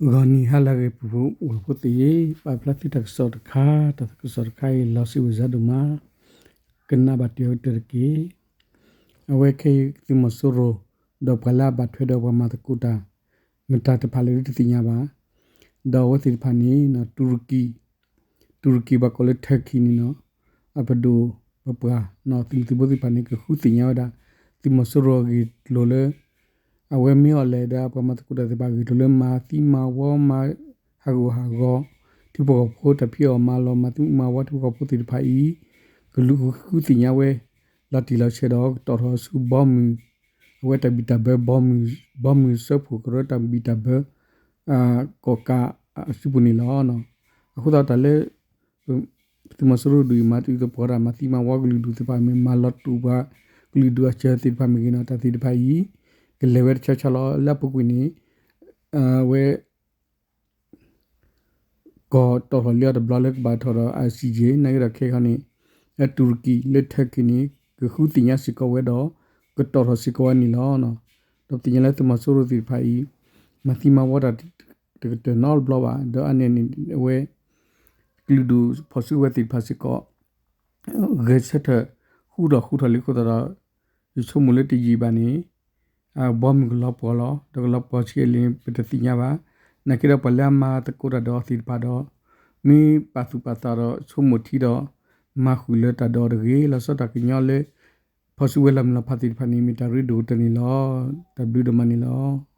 ဂီၤနံၤဟါလၢအဂ့ၤ ပူၤဖိဝဲၢ်ဖိသ့ၣ်, ပာ်ဖျါသုတၢ်ကစီၣ်တခါ, တၢ်ကစီၣ်တခါအံၤ လီၤစံးဝဲစါဒိၣ်မး, ကနၣ်ဘၣ်တ့ၢ်အကတၢၢ်တက့ၢ်. အဝဲခဲအံၤ သုးမီၤစိရိၤ ဒီးပှၤလၢအဘၣ်ထွဲဒီးပှၤမၤသကိးတၢ် မတၤတဖၣ်လဲၣ်တသ့ၣ်ညါဘၣ်. ဒီးအဝဲသ့ၣ်တဖၣ်န့ၣ် တူရကံ, တူရကံဘၣ်ကိးလၢ Turkey န့ၣ်နီၤ, အပဒိၣ်ပပှၢ် သုးမုၢ်သံၣ်ဘိသ့ၣ်တဖၣ်န့ၣ် ကဃုသ့ၣ်ညါဝဲဒၣ် သုးမီၤစိရိၤအဂ့ၢ်ကျိၤလၢ အဝဲမ့ၢ်အီၤလဲၣ်ဒီး ပှၤမၤသကိးတၢ်သ့ၣ်တဖၣ်အဂ့ၢ်ကျိၤလၢ မၤသံမၤဝီ မၤဟးဂူာ်ဟးဂီၤ ထံဖိကီၢ်ဖိ တၢ်ဖံးအီၣ်မၤလီၤ မၤသံမၤဝီထံဖိကီၢ်ဖိသ့ၣ်တဖၣ်အံၤ ကလူးဃုသ့ၣ်ညါဝဲ လီၤတံၢ်လီၤဆဲးဒီး ကတီၢ်ထီၣ်ဆူဘီမုၢ်, အဝဲတၢ်ဘံၣ်တၢ်ဘၢ ဘီမုၢ်စၢဖှိၣ်ကရၢတၢ်ဘံၣ်တၢ်ဘၢ ကီၣ်ကးအစုပူၤန့ၣ်လီၤ. အဃိသတးတၢ်လၢ သုးမီၤစိရိၤဒုးမၤသံသပှၢ်တၢ် မၤသံမၤဝီကလုာ်ဒူၣ်သ့ၣ်တဖၣ်မ့ၢ် မၤလီၤတူာ်ပှၤကလုာ်ဒူၣ်အစၢၤသ့ၣ်တဖၣ်မ့ၢ်ဂ့ၤနီၤ တၢ်သ့ၣ်တဖၣ်အံၤ ကလဲၤဝဲတဆါဆါလီၤ. လၢအပူၤကွံာ်န့ၣ် အဝဲ ကတီၢ်ထီၣ်လံအီၤတဘျီလၢကဘၣ်ထီၣ်ဒီး ICJ နာ်က့ဒီးခဲခီန့ၣ် လၢတူရကံလၢ Turkey န့ၣ် ကဃုသ့ၣ်ညါစ့ၢ်ကီးဝဲဒီး ကတီၢ်ထီၣ်စ့ၢ်ကီးဝဲန့ၣ်လီၤ. ဒီးပသ့ၣ်ညါလၢသုးမီၤစိရိၤသ့ၣ်တဖၣ်အံၤ မၤသံမၤဝီတၢ်တကတၢၢ်နီတဘျီဘၣ်. ဒီးအါန့ၢ်န့ၣ် အဝဲ ကလုာ်ဒူၣ်ဖီၣ်စုကဝဲၤသ့ၣ်တဖၣ်စ့ၢ်ကီး ဂဲၤဆၢထၢၣ်ဃူထီၣ်ဃူထီၣ်လံအဃိသတးဒီး ယဆိကမိၣ်လၢတယံာ်ဘၣ်န့ၣ် ဘီမုၢ်ကလီၤပှီၤလီၤ. ဒီးကလီၤပှီၤဆံးအလံာ်န့ၣ် ပတသ့ၣ်ညါဘၣ်. နာ်က့ဒီးပှၤလၢအမၤသကိးတၢ်ဒီးအီၤသ့ၣ်တဖၣ်ဒီး မ့ၢ်ပာ်သူၣ်ပာ်သးဒီးဆိကမိၣ်ထံဒီး မၤဃုာ်လၢတၢ်ဒီးအီၤတဂ့ၤ. လီၤဆီဒၣ်တၢ်ကညီလၢ ဖီၣ်စုကဝဲၤလီၤမုၢ်လီၤဖးသ့ၣ်တဖၣ်န့ၣ် မ့ၢ်တၢ်ရ့ဒိၣ်ကတၢၢ်န့ၣ်လီၤ. တၢ်ဘျုးဒိၣ်မးန့ၣ်လီၤ.